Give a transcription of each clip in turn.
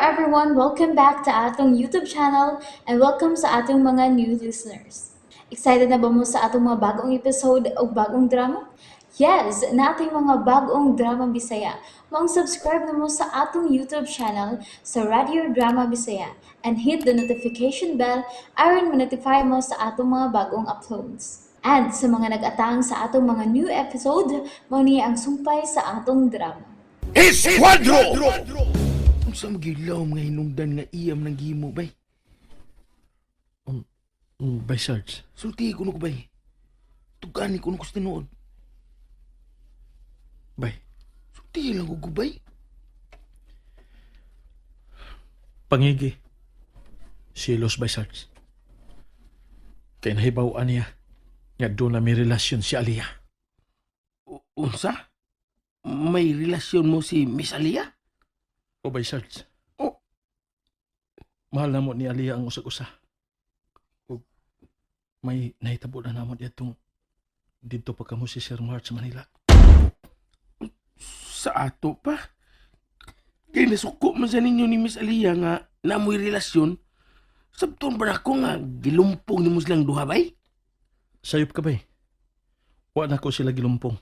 everyone! Welcome back to atong YouTube channel and welcome sa atong mga new listeners. Excited na ba mo sa atong mga bagong episode o bagong drama? Yes, nating mga bagong drama Bisaya. Maong subscribe na mo sa atong YouTube channel sa Radio Drama Bisaya and hit the notification bell aron ma-notify mo sa atong mga bagong uploads. And sa mga nag-atang sa atong mga new episode, mao ni ang sumpay sa atong drama. Esquadro! Unsa magilaw mga hinungdan nga iyam ng gimo bay? Bay Sarge, Sulti ko ko bay. Tugani ko ko sa tinuod. bay, Sulti lang ko bay. pangigi. Silos bay Sarge. Kay nahibaw-an niya nga doon na may relasyon si Aliyah. Unsa? May relasyon mo si Miss Alia? O bay Sarge. Oh. Mahal na mo ni Aliyah ang usag-usa. O may nahitabo na namo diyatong didto pa kamo si Sir Mark sa Manila. Sa ato pa. Kay nasuko man sa ninyo ni Miss Alia nga namoy relasyon. Sabton ba na ako nga gilumpong nimo silang duha bay? Sayop ka bay. Wa na ko sila gilumpong.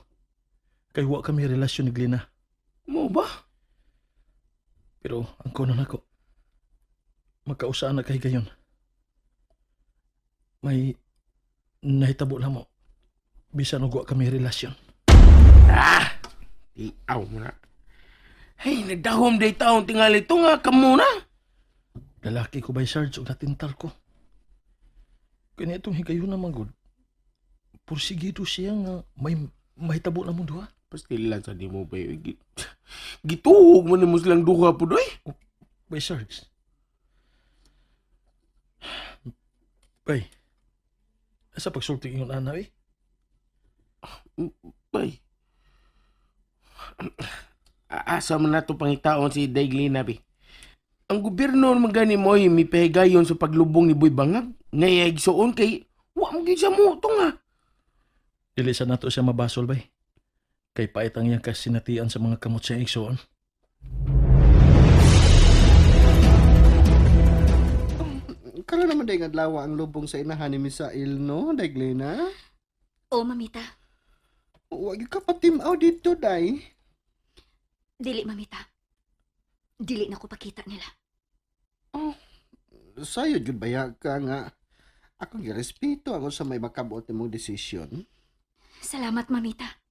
Kay wa kami relasyon ni Glina. Mo ba? Pero ang kuno nako, magkausaan na kay gayon. May nahitabo na mo. Bisan og wa kami relasyon. Ah! Iaw mo na. Hey, nagdahom day taon tingali to nga kamo na. Lalaki ko by Sarge og natintal ko. Kaya itong higayon naman gud. Pursigido siya nga may mahitabo na mo duha. Pastilan sa di mo ba yun? Gituhog man nimo silang duha po doy. By Sarge. Bay. Asa pagsulti ingon ana eh? Bay. Asa man nato pangitaon si Daiglina bi. Ang gobyerno man gani mo ay mipahigayon sa paglubong ni Boy Bangag. Ngay igsuon kay wa mo gyud siya mo to nga. Dili sa nato siya mabasol bay. Kay pait ang iyang kasinatian sa mga kamot sa igsoon. Karon naman day nga adlaw ang lubong sa inahan ni Misael, no, Day Glena? Oh, mamita. Wa gyud ka patimaw dito, day. Dili, mamita. Dili na ko pakita nila. Sayo gyud baya ka nga. Akong girespeto ang sa may makabot nimong desisyon. Salamat, mamita.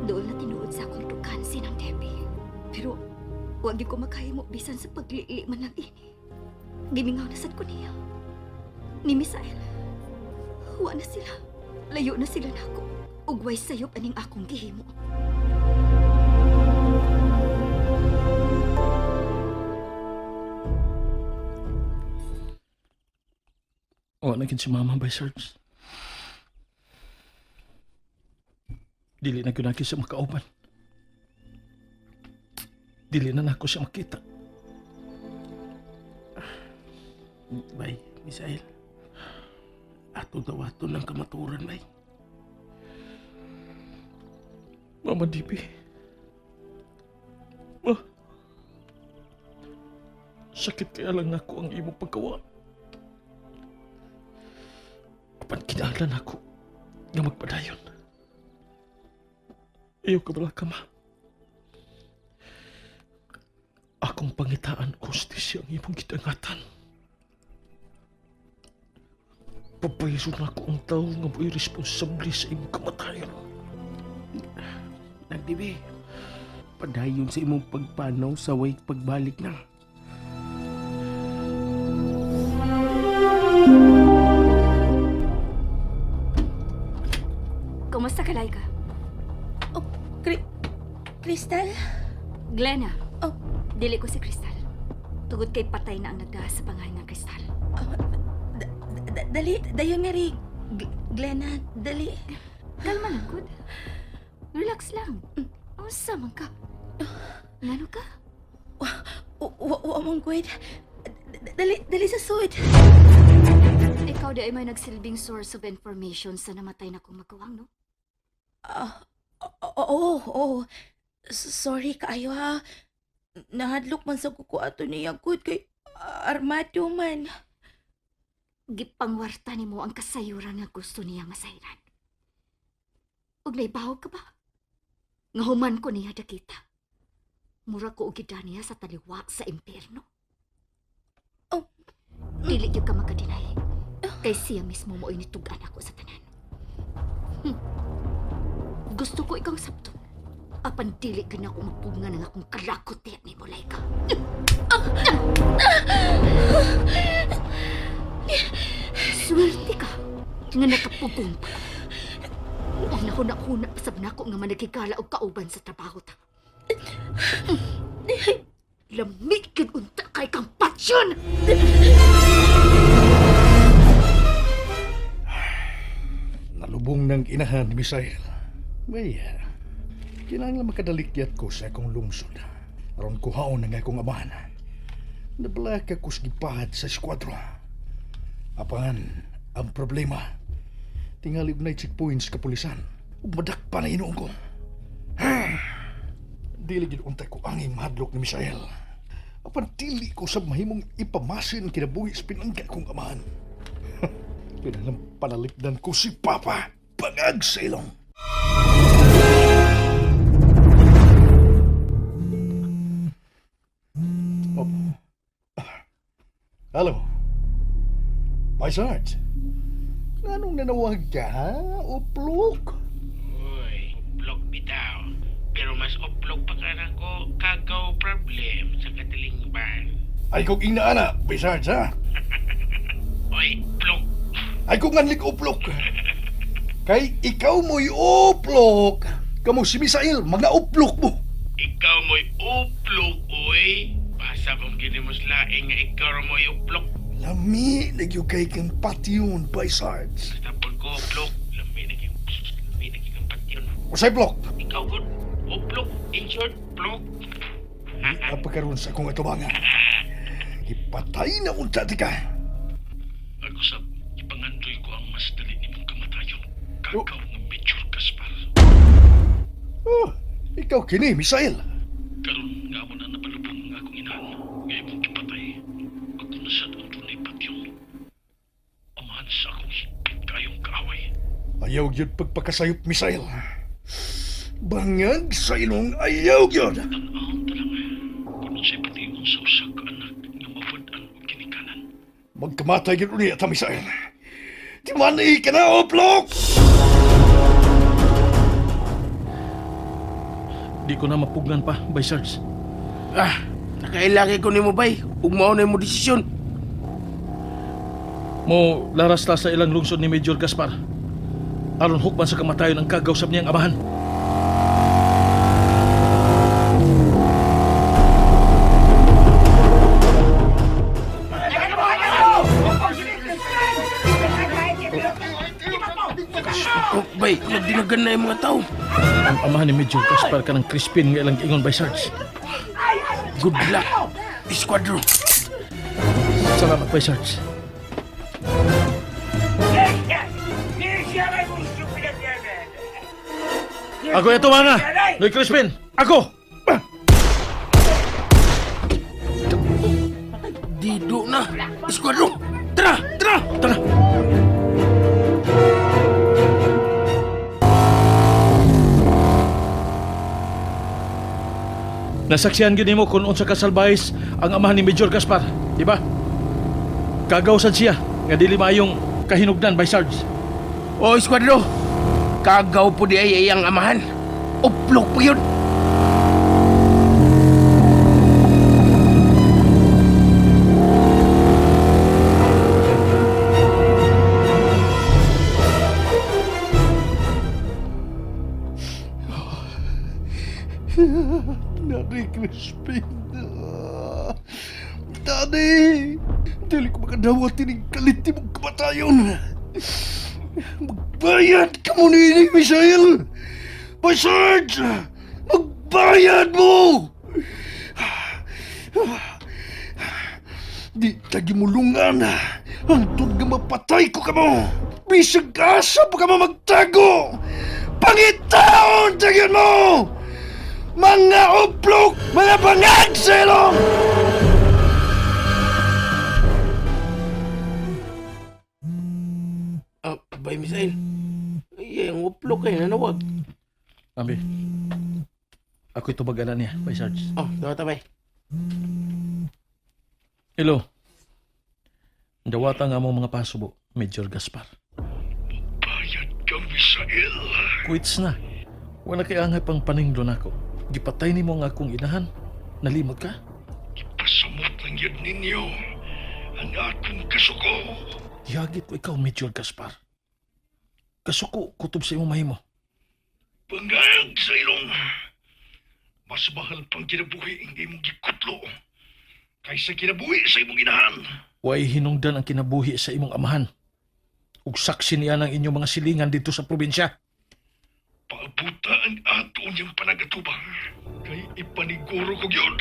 Doon na tinuod sa akong dukan si Nang Debbie. Pero wag gyud ko makahimo bisan sa paglili man lang ini. Gimingaw na sad ko niya. Ni Misael. Wa na sila. Layo na sila nako. Ugway sayop aning akong gihimo. Wa na gid si mama by Sarge. Dili na gyud nako siya makauban. Dili na nako siya makita. Bay, Misael. Atong tawaton ng kamaturan, bay. Mama Dibi. Ma. Sakit kaya lang nako ang imong pagkawa. Apan kinahanglan ako nga magpadayon. Iyo ka bala ka, ma. Akong pangitaan hustisya ang imong gidangatan. Pabayro na ako ang tao nga mo'y responsable sa imong kamatayon. Nagdibi. Padayon sa imong pagpanaw sa way pagbalik na. Kumusta ka, Laika? Oh, Crystal? Glenna. Oh. Dili ko si Crystal. Tugod kay patay na ang nagdaha sa pangalan ng Crystal. Oh, dali, dayon nga ri. Glenna, dali. Kalma lang, good. Relax lang. Unsa man ka? Ngano ka? Wa mong kwed. Dali, dali sa sud. Ikaw di ay may nagsilbing source of information sa namatay na kong magawang, no? Ah, Oo, oo. Sorry kaayo ha. Nahadlok man sa kuko ato niya gud kay armado man. Gipangwarta nimo ang kasayuran nga gusto niya masayran. Ug naibaw ka ba? Nga human ko niya dakita. Mura ko og gidaniya sa taliwa sa impyerno. Oh. Dili gyud ka makadeny. Kay siya mismo mo'y nitug-an ako sa tanan. Gusto ko ikaw sabton. Apan dili gyud nako mapugngan ang akong kalakot diha nimo, Laika. Swerte ka nga nakapugong pa ko. Ang nahuna-huna pa sab nako nga managigala og kauban sa trabaho ta. Lamig gyud unta kay kang patsyon! Nalubong ng inahan ni Misael. May, kinahanglan makadalikyat ko sa akong lungsod. Aron kuhaon ang akong amahan. Nabalaka ko sa gipahad sa eskwatro. Apan, ang problema, tingali og checkpoints kapulisan. Ug madakpa na hinuon ko. Dili gid unta ko angay mahadlok ni Misael. Apan dili ko sa mahimong ipamasin kinabuhi sa pinangga kong amahan. Pinalang panalipdan ko si Papa. Pangag sa ilong. Oh. Hello. Bye, Sarge. Anong nanawag ka, ha? Uplok? Uy, uplog bitaw. Pero mas uplog pa ka na ko kagaw problem sa katilingban. Ay kong ina ana, Bay Sarge, ha? Uy, uplog. Ay kong nganlig uplok. Kay ikaw mo'y uplok. Kamo si Misael, mga uplok mo. Ikaw mo'y uplog, uy. Basa kong ginimuslaing nga ikaw ra mo'y uplog. Lami, nagyo kay kang patyon, Bay Sarge. Basta po ko uplog. Lami na yung lami na yung patyon. Usay blok. Ikaw good. Uplog. In short, plog. Apakaroon sa akong atubangan. Ipatay na unta ti ka. Ako sab, ipangandoy ko ang mas dali nimong kamatayon. Kakaw nga Major Gaspar. Oh, ikaw kini, Misael. Karon nga amo na napalubong ang akong inahan nga imong gipatay. Ako na sad ang tunay patyon. Amahan sa akong higpit kayong kaaway. Ayaw gyud pagpakasayop, Misael. Bangag sa ilong ayaw gyud. Tan-awon ta lang kung unsay patiun sa usa ka anak nga mawad-an og ginikanan. Magkamatay gyud uli ata, Misael. Di man ka na, oplok! Di ko na mapugnan pa, Bay Sarge. Ah, nakailaki ko nimo bay. Ug mao na mo desisyon. Mo laras ta sa ilang lungsod ni Major Gaspar. Aron hukman sa kamatayon ang kagaw sab niyang amahan. Oh, bay, nagdinagan na yung mga tao. Ang amahan ni Major Gaspar kanang Crispin nga ilang giingon Bay Sarge. Good luck, Esquadro. Salamat, Bay Sarge. Ako ito mga! Noy Crispin! Ako! Dido na. Esquadro, tara, tara. Tara! Nasaksihan gyud nimo kung unsa ka salbayes ang amahan ni Major Gaspar, di ba? Kagawsan siya nga dili maayong kahinugdan by Sarge. Oh, Esquadro. Kagaw po di ay iyang amahan. Uplok po yun. Daddy Crispin. Daddy! Dili ko makadawat tinig kalit mong kamatayon. Magbayad ka mo ni Misael! By Sarge! Magbayad mo! Di tagimulungan. Hangtod nga mapatay ko ka mo. Bisag asa pa ka mo magtago. Pangitaon gyud mo! Mga uplok, mga bangag sa ilong! Ah, bay Misael. Ay, ang uplok kay nanawag. Abi, ako'y tubag-ala niya, Bay Sarge. Oh, dawa ta bay. Hello. Dawata nga mo mga pasubo, Major Gaspar. Bayad ka, Misael. Quits na. Wala kay angay pang paninglo nako. Gipatay nimo ang akong inahan. Nalimot ka? Ipasamot lang yun ninyo ang akong kasuko. Yagit ko ikaw, Major Gaspar. Kasuko, kutob sa imong mahimo. Bangag sa ilong. Mas mahal pang kinabuhi ang imong gikutlo kaysa kinabuhi sa imong inahan. Way hinungdan ang kinabuhi sa imong amahan. Ug saksi niya ng inyong mga silingan dito sa probinsya. Paabuta ang ato niyang panagatubang. Kay ipaniguro ko gyud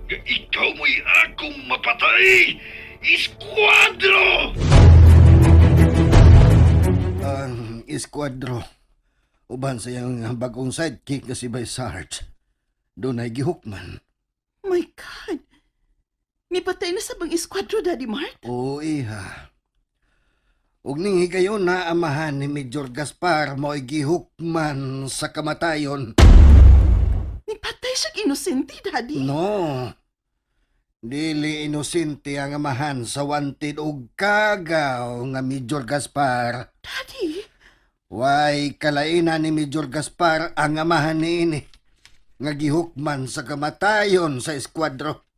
nga ikaw mo'y akong mapatay. Iskuadro! Ang eskuadro. Uban sa iyang bagong sidekick na si Bay Sarge. Doon ay gihukman. My God! Mipatay na sa bang esquadro, Daddy Mart? Oo, iha. Ug ning higayon na amahan ni Major Gaspar mo'y gihukman sa kamatayon. Nipatay siyang inosente, Daddy. No. Dili inosente ang amahan sa wanted og kagaw nga Major Gaspar. Daddy, Way kalainan ni Major Gaspar ang amahan niini nga gihukman sa kamatayon sa eskuadro.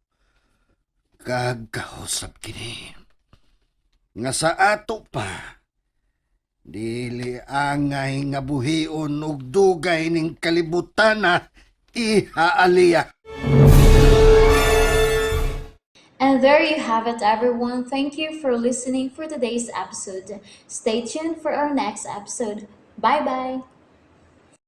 Kagkausap kini. Nga sa ato pa, dili angay nga buhion og dugay ning kalibutana ihaaliya. And there you have it, everyone. Thank you for listening for today's episode. Stay tuned for our next episode. Bye bye.